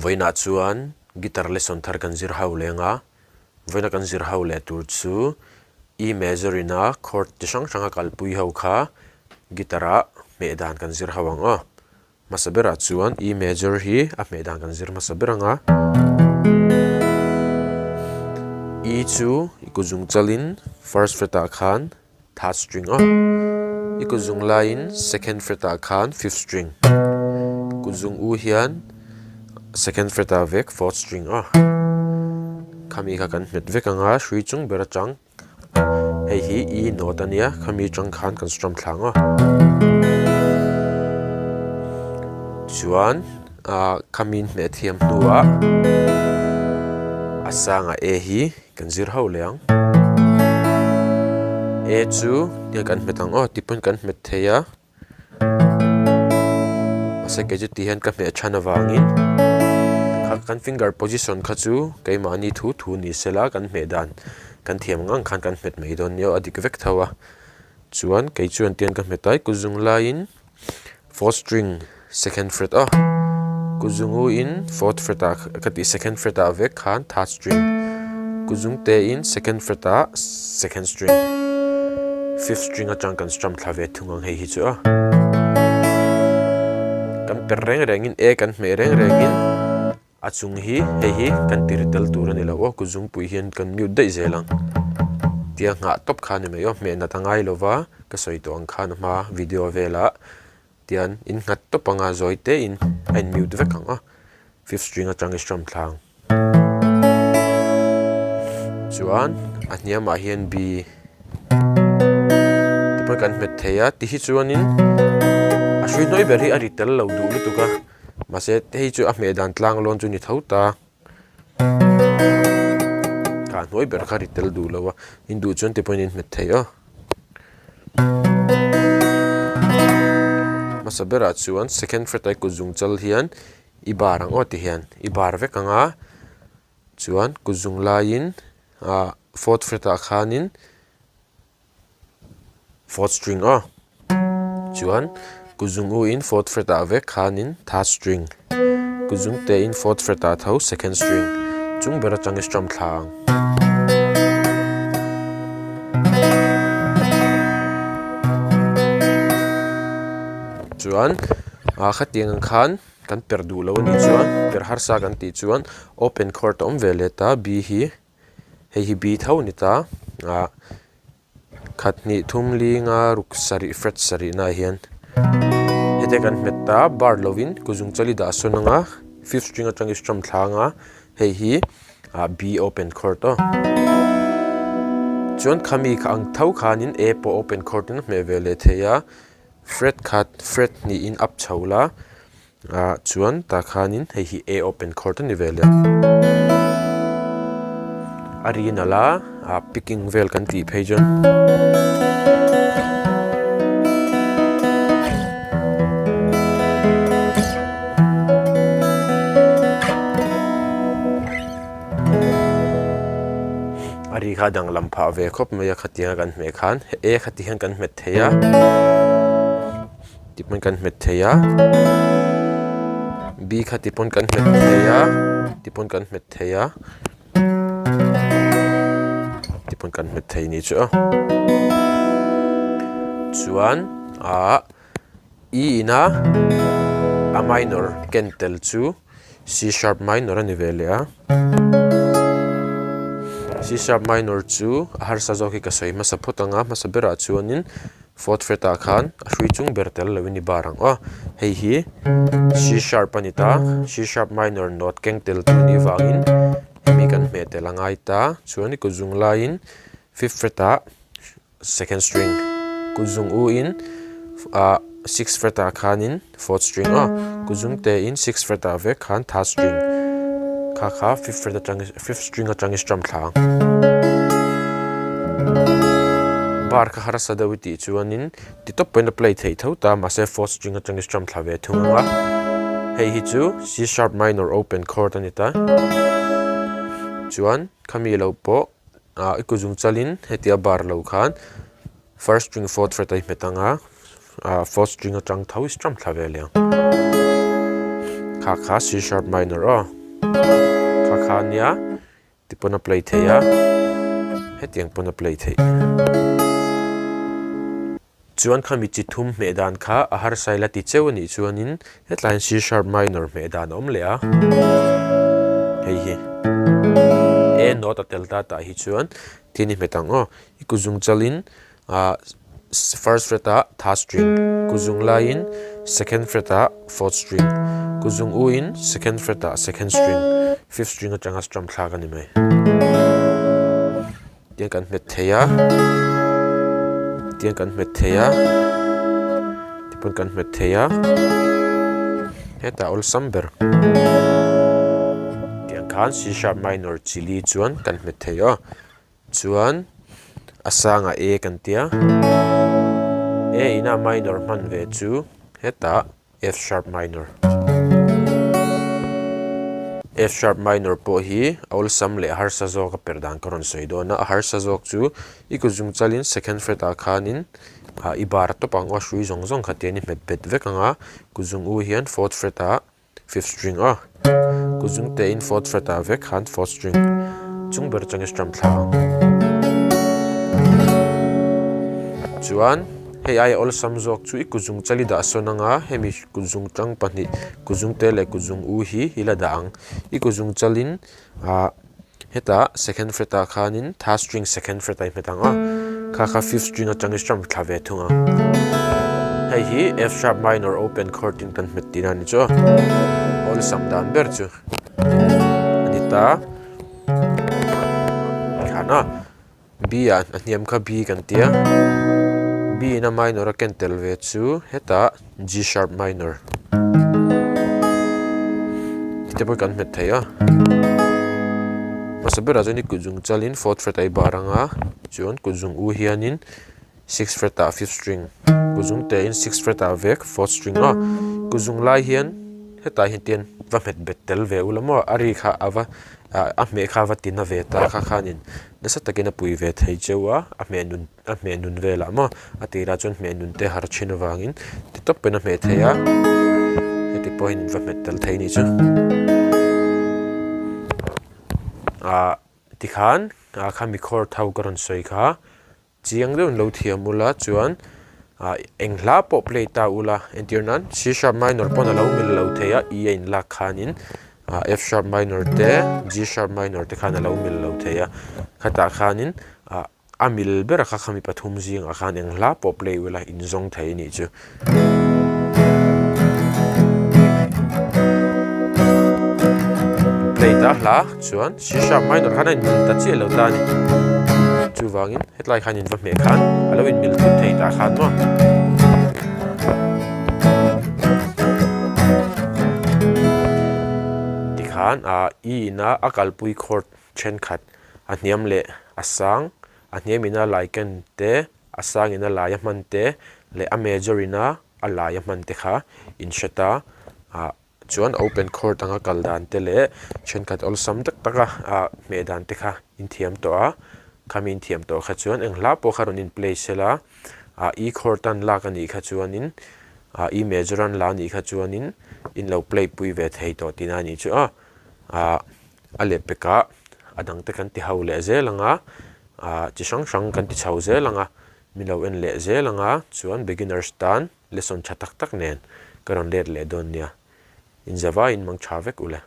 Vawiinah chuan guitar lesson thar kan zir ho leng a, vawiina kan zir ho leh tur chu E major ina chord chi hrang hranga kalpui ho kha guitar ah hmeh dan kan zir ho ang aw. Hmasa berah chuan E major hi a hmeh dan kan zir hmasa ber ang a. E chu i kut zung chalin first fret ah khan third string aw. I kut zung laiin second fret ah khan fifth string. Kut zung u hian second fret ah vek fourth string aw. Khami kha kan hmet vek ang a hrui chung ber atang Hei hi E note a nia, khami atang khan kan strum thla ang aw. Chuan ah khami hmeh thiam hnuah a sangah A hi kan zir ho leh ang. A chu tinge kan hmet ang aw tipawn kan hmet thei a. Mahse kei chu ti hian ka hmeh than avangin kha kan finger position kha chu keimahni thu thu ni sela kan hmeh dan kan thiam ang ang khan kan hmet mai dawn nia a dik vek tho a chuan kei chuan tian ka hmet a kut zung laiin fourth string second fret a kut zungu in fourth fret ah ka tih second fret ah vek khan third string kut zung te in second fret ah second string fifth string atang kan strum thla ve thung ang hei hi chu a kan per reng reng in e kan hmeh reng reng in a chung hi hei hi kan ti ri tel tur a ni lo aw kut zungpui hian kan mute daih zel ang tia nghah tawp kha a ni mai aw hmeh nat a ngai lo va ka sawi tawh ang khan a hma video velah. Tian in nghat tawp anga zawi te in a in mute vek ang a, fifth string atang i strum thlang. Chuan a hniam ah hian B ti pawn kan hmet thei a, ti hi chuanin a hrui hnuai ber hi a ri tel lo duh lutuk a, mahse hei chu a hmeh dan tlang lawn chu ni tho ta. Kah hnuai ber kha ri tel duh lo a, in duh chuan ti pawhin in hmet thei a. Hmasa berah chuan second fret a kut zung chal hian i bar ang aw ti hian i bar vek ang a, chuan kut zung laiin ah fourth fret ah khanin fourth string aw chuan kut zung u in fourth fret ah vek khanin third string kut zung te in fourth fret ah tho second string chung ber atang i strum thla ang. Chuan ah khatiang ang khan kan per duh lo anih chuan per harsa kan tih chuan open chord a awm ve leh ta B hi. Hei hi B tho a ni ta ah khat hnih thum li nga ruk sarih fret sarih naah hian heti kan hmet ta bar lovin kuzung chali dah sawn anga fifth string atangin strum thla anga hei hi ah B open chord aw chuan khami kha ang tho khanin A pawh open chord in a hmeh ve leh thei a fret khat fret hnihin up chho la. Ah chuan tah khanin hei hi A open chord a ni ve leh a ri nalh a ah picking vel kan tih phei chuan a ri kha a danglam phah ve khawp mai a khatiang a kan hmeh khan A khati hian kan hmet thei a. Ti pawn kan hmet thei a B kha ti pawn kan hmet thei a ti pawn kan hmet thei a ti pawn kan hmet thei ni chu a chuan ah E ina a minor ken tel chu C sharp minor a ni ve leh a C sharp minor chu a harsa zawk hi ka sawi hmasa phawt ang a hmasa berah chuanin. Fourth fret ah khan a hrui chung ber tel lo in i bar ang aw. Hei hi C sharp a ni ta, C sharp minor note keng tel tur nih vangin hemi kan hmeh tel a ngai ta. Chuan i kut zung laiin fifth fret ah second string, kut zung u in ah sixth fret ah khanin fourth string aw, kut zung te in sixth fret ah vek khan third string kha kha fifth fret atang fifth string atang i strum thla ang. Bar kha harsa deuh i tih chuanin ti tawp pawhin a play theih tho ta mahse fourth string atang i strum thla ve thung ang a, hei hi chu C sharp minor open chord a ni ta chuan khami lo pawh ah i kut zung chalin hetia bar lo khan. First string fourth fret a i hmet ang a, ah fourth string atang tho i strum thla ve leh ang. Kha kha C sharp minor aw. Kha kha nia ti pawn a play theih a, hetiang pawn a play theih. Chuan khami chi thum hmeh dan kha a harsa ila ti cheu anih chuanin hetlaiin C sharp minor hmeh dan a awm leh a, hei hi A note a tel ta tah hi chuan tin i hmet ang aw, i kuzung chalin ah first fret ah third string, kuzung laiin second fret ah fourth string, kuzung u in second fret ah second string, fifth string atanga strum thlak a ni mai. Tiang kan hmet thei a, tiang kan hmet thei a, tipawn kan hmet thei a, hetah awlsam ber tiang khan C sharp minor chili chuan kan hmet thei aw. Chuan a sangah A kan tia, A ina minor hman ve chu hetah F sharp minor. F sharp minor pawh hi a awlsam leh a harsa zawk a per dan ka rawn sawi dawn a, a harsa zawk chu i kut zung chalin second fret ah khanin ah i bar tawp ang aw hrui zawng zawng kha tian i hmet bet vek ang a, kut zung u hian fourth fret ah Fifth string a, kut zung te in fourth fret ah vek khan fourth string chung ber atangin strum thla ang. Chuan hei aia awlsam zawk chu i kut zung chali dah sawn anga hemi kut zung tang pahnih kut zung te leh kut zung u hi i la dah ang. I kut zung chalin ah hetah second fret ah khanin third string second fret ah i hmet ang a, kha kha fifth string atangin strum thla ve thung ang. Hei hi F sharp minor open chord in kan hmet tihna a ni chu a, awlsam dan ber chu a ni ta. Khan a, B ah a hniam kha B kan tia, B in a minor a ken tel ve chu hetah G sharp minor tih te pawh kan hmet thei a, hmasa berah chuan i kut zung chalin fourth fret a i bar ang a, chuan kut zung u hianin sixth fret ah fifth string kut zung te in sixth fret ah vek fourth string a, kut zung lai hian hetah hian tian va hmet bet tel ve ula maw a ri kha a va a hmeh kha a va tina ve ta kha khanin nasa takin a pui ve thei cheu a, a hmeh nun a hmeh nun velah maw a tirah chuan hmeh nun te har thin avangin ti tawp in a hmeh thei a heti pawh hian va hmet tel thei a nih chu ah tikhan ah khami chord ho ka rawn sawi kha chiang deuh in lo thiam ula chuan ah eng hla pawh play ta ula entir nan C sharp minor pawn a lo mil lo thei a e a inlak khanin ah F sharp minor te G sharp minor te khan a lo mil lo thei a khatah khanin ah. A mil ber kha khami pathum zingah khan eng hla pawh play ula in zawng thei a nih chu. Play ta hla chuan C sharp minor khan a in mil ta chiah lo ta a ni. Chuvangin hetlai khan in va hmeh khan a lo in mil thut thei ta khan maw. Tikhan ah E ina a kalpui chord thenkhat a hniam leh a sang, a hniam ina lai ken te, a sang ina lai a hman te leh a major ina a lai a hman te kha in hre ta ah chuan open chord anga kal dan te leh thenkhat awlsam tak tak a ah hmeh dan te kha in thiam tawh a, khami in thiam tawh kha chuan eng hla pawh kha rawn in play sela ah e chord an lak anih kha chuanin ah e major an la anih kha chuanin in lo play pui ve thei tawh tihna anih chu a ah. A leh pekah a dang te kan ti ho leh zel ang a, ah chi hrang hrang kan ti chho zel ang a, min lo en leh zel ang a, chuan beginners tan lesson tha tak tak nen ka rawn let leh dawn nia. Inzavaiin mang tha vek u le.